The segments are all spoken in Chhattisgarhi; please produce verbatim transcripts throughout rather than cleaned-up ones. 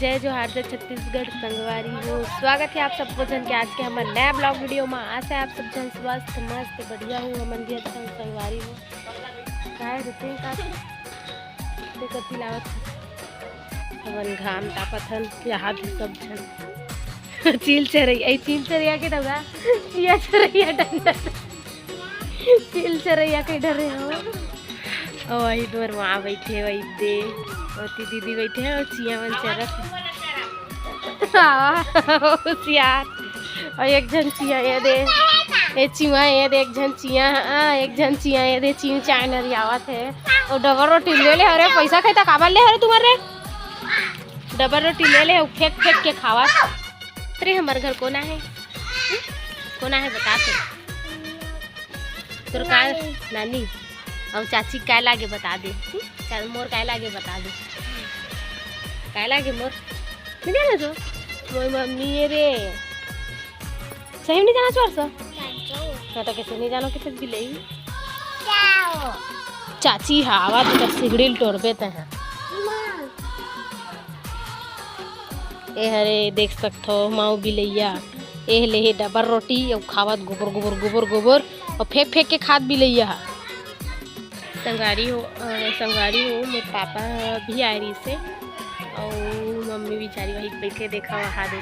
जय जोहार, जय छत्तीसगढ़ संगवारी हो। स्वागत है आप सबको झन के आज के हमर नया ब्लॉग वीडियो में। आशा है आप सब झन स्वस्थ, मस्त, बढ़िया हो। हमन भी अच्छा संगवारी हो। काय रे, तें का ते कति लावत हस? हमन घाम तापत हन, यहाँ भी सब झन। चील चरैया, ए, चील चरैया के डगा, चिया चरैया डंडा। चील चरैया के डरे हो। ओ, वही तोर माँ बैठे, वही दे, ओती दीदी बैठे हो, चिया मन चरत हे। हाँ, होशियार। और एक झन चिया ये दे, ए चिवा ये दे, एक झन चिया, हाँ, एक झन चिया ये दे, चिव चाय नरियावत हे। और डबल रोटी ले ले, अरे पैसा खाई त काबर ले हरे तुम्हारे? डबल रोटी ले ले, फेंक फेंक के खावा। अरे हमर घर कोना है? हम्म? कोना है बता तो। तोर का नानी। नानी। और चाची काय लागे बता दे। हम्म? चल मोर काय लागे बता दे। काय लागे मोर? नहीं जाना तो? मोर मम्मी है रे। सही में नहीं जाना चोर सा? हाँ तो कैसे नहीं जानो किसे बिलई? चाची हा, आवाज तो सिगड़ी ल टोरबे ते हैं। ए हरे, देख सकथो, माऊ बिलैया, ए ले हे डबल रोटी, अउ खावत गोबर, गोबर, गोबर, गोबर, अउ फेंक, फेंक के खात बिलैया हा। संगवारी हो, अ, संगवारी हो, मोर पापा भी आए रहिस हे, अउ मम्मी बिचारी वही बैठे, देखा वहाँ दे।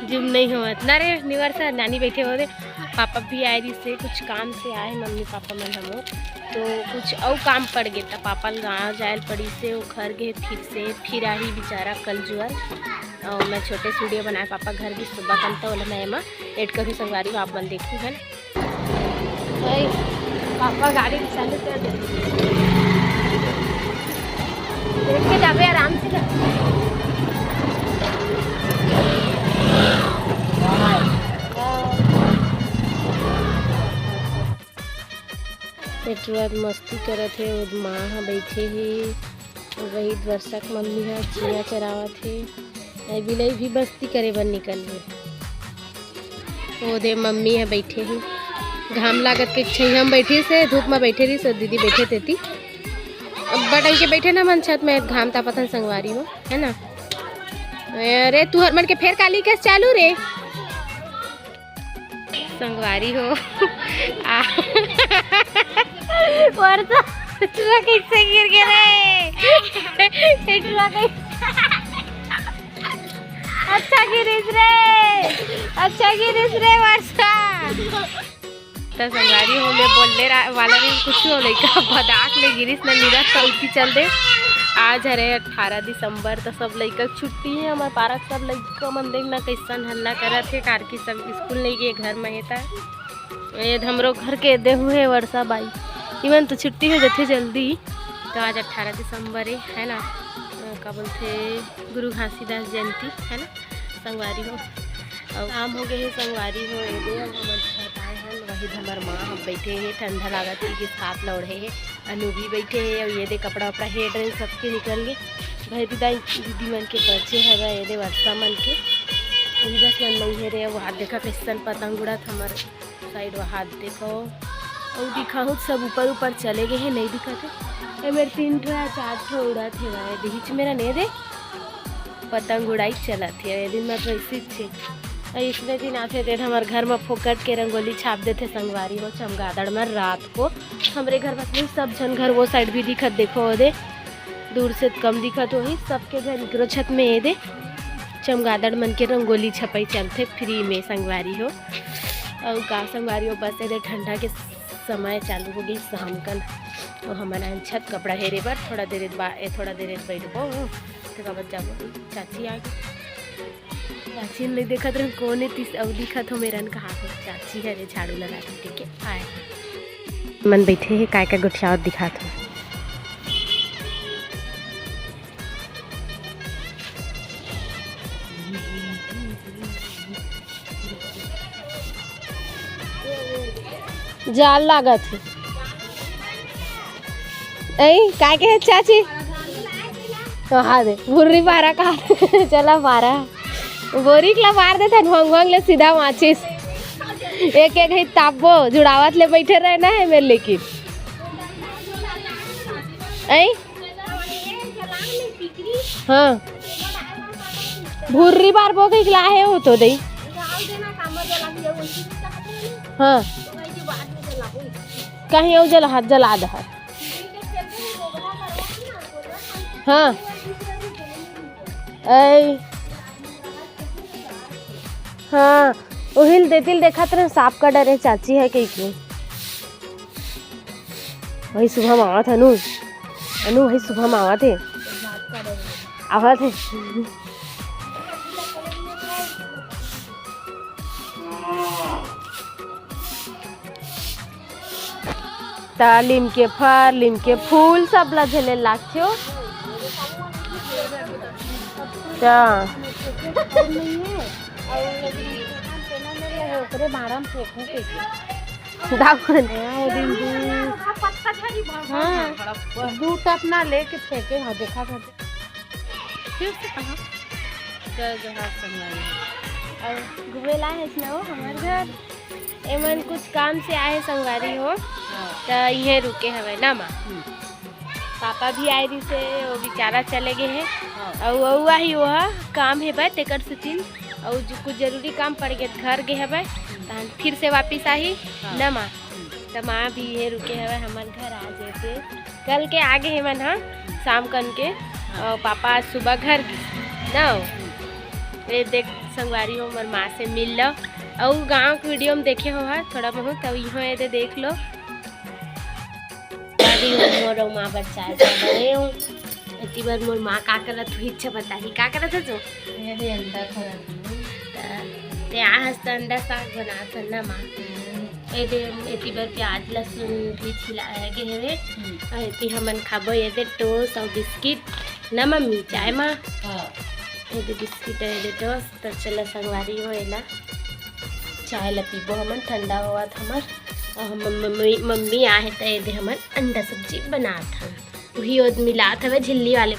जूम नहीं होवत ना रे, निवर्सा नानी बैठे हो रे। पापा भी आए रहिस हे, कुछ काम से आए मम्मी पापा मन हमो, तो कुछ अउ काम पड़ गे, त पापा ल गाँव जाए ल पड़िस हे, वो घर गे फिर से, फिर आही बिचारा कल जुअर। और मैं छोटे से वीडियो बनाए पापा घर की सुबह कन, तो ओला मैं एमा एड करूँ संगवारी हो, आप मन देखू है ना। भाई, पापा गाड़ी चालू कर दे। देख के जाबे आराम से ना। पेटुआ मस्ती करत हे, ओद माँ ह बैठे हे, वही वर्षा के मम्मी ह चिया चरावत हे। ए बिलई भी मस्ती करे बर निकल गे। ओदे मम्मी ह बैठे हे, घाम लागत के छइहा म बैठिस हे, धूप म बैठे रहिस, दीदी बैठे तेती। अब बटन के बैठे ना मन छत में, घाम तापत हन संगवारी हो, है ना? अरे तुहर मन के फेर काली कस चालू रे। संगवारी हो। आ, वर्षा, वर्षा कैसे गिर गे रे? पेटुआ कैसे? अच्छा गिरिस रे, अच्छा गिरिस रे वर्षा। त संगवारी हो, मैं बोलने रा-, वाला रही कुछ हो, लइका भदाक ले गिरिस न, निरत त उठी चल दे। आज हरे अठारह दिसंबर, त सब लइका के छुट्टी हे। हमर पारा के सब लइका मन देखना कैसन हल्ला करत हे, कारकी सब स्कूल नहीं गे, घर में हे। त ए हमरो घर के दे हुए वर्षा बाई, इमन तो छुट्टी हो जाथे जल्दी। तो आज अठारह दिसंबर है, है ना? अ, का बोलथे, गुरु घासीदास जयंती, है ना संगवारी हो? अब शाम हो गए है संगवारी हो, ए दे अब हमन छत आए हन, वही हमर माँ हम बैठे हैं, ठंडा लागत है कि साथ लौड़े है, अनु भी बैठे है, और ये दे कपड़ा वपड़ा हेड रहे सबके निकल गए, भाई दीदा दीदी मन के बचे हवे, ये दे वर्षा मन के, उही बस मन नहीं है रे, वो हाथ देखा कैसन पतंग उड़त हमर साइड वहाँ देखो, अउ दिखाहूँ सब ऊपर ऊपर चले गए हैं, नहीं दिखत है। ए मेरे तीन ठो या चार ठो उड़त हे भाई, बीच मेरा नहीं दे पतंग उड़ाई चलत हे। ए दिन में तो ऐसी छे, अइसने दिन आथे तेन हमर घर में फोकट के रंगोली छाप देथे संगवारी हो चमगादड़ में रात को। हमरे घर बस नहीं, सब झन घर वो साइड भी दिखत, देखो ओदे दूर से कम दिखत होही, सबके घर इकरो छत में ए दे चमगादड़ मन के रंगोली छपाई चलथे फ्री में संगवारी हो। अउ का संगवारी हो, बस ए दे ठंडा के समय चालू हो गई शाम कन, तो हमन आन छत कपड़ा हेरे बर थोड़ा देर बा-, ए, थोड़ा देर बैठबो, तेकर बाद जाबो। चाची आ गई, चाची नहीं देखत रहे कोने तीस अउ दिखत हो मेरन कहा हो, चाची हरे झाड़ू लगा के, ठीक है, आए। मन बैठे हे, काय काय गोठियावत दिखात हो। जाल लागत हे। ऐ, काय के हे चाची? कहा दे, भुर्री पारा कहा दे। चला पारा। बोरिक ला मार देथन, भंग भंग ले सीधा माचिस। एक एक ही तापबो, जुड़ावत ले बैठे रहना है मेरे लेकिन। ऐ? हाँ। भुर्री बार बो कहिके लाहे हो तो दई। हाँ। कहीं अउ जला, हाथ जला दे। हाँ। ऐ। हाँ। ओहिल देतिल देखत रहे, सांप का डरे चाची है कहिके। वही सुबह में आवत हे अनु। अनु, वही सुबह में आवत हे। आवत हे। त लीम के फर, लीम के फूल सब ला झेले लागथे। त ओकरे बारे में फेंकू कइसे? दाखन। हाँ, वो दिन दू, हाँ, दू टप ना लेके फेंके, हाँ, देखा था। फिर से कहाँ? जय जोहार संगवारी। अउ घूमे ला हे ना वो हमर घर। एमन कुछ काम से आए हे संगवारी हो, हाँ। त इहे रुके हवय ना माँ। हम्म। पापा भी आए रहिसे, वो बेचारा चले गे हे। हाँ। अउ अउ आही, वो हा काम हे बा, तेकर सेतिन अउ जो कुछ जरूरी काम पड़ गे, घर गे हवय, तहन फिर से वापिस आही, हाँ। ना माँ? हम्म। त माँ भी इहे रुके हवय हमर घर, आज ऐसे कल के आगे हे मन हा, शाम कन के। हाँ। अउ पापा आज सुबह घर गिस ना। हम्म। ये देख संगवारी हो, मोर माँ से मिल लो। अउ गाँव के वीडियो में देखे हो हा थोड़ा बहुत, अउ इहो ये दे देख लो। अभी मोर अउ माँ बर चाय बना रहे हूँ। इतनी बार मोर माँ का करत हुई, अच्छा बताही, का करत है तू? ये दे अंडा खा रही हूँ। त-, ते आज तो अंडा साग बनात हन ना माँ। हम्म। ए दे, एती बर प्याज लहसुन भी छिलाए गे हवे। हम्म। अउ एती हमन खाबो ये दे टोस्ट अउ बिस्किट ना मम्मी, चाय मा। हाँ। ये दे बिस्किट अउ ये दे टोस्ट, त चलो संगवारी हो एला चाय ला पीबो हमन, ठंडा होवत हमर। अउ हम मम्मी, मम्मी आहे त ये दे हमन अंडा सब्जी बनात हन। उही ओद मिलात हवे झिल्ली वाले।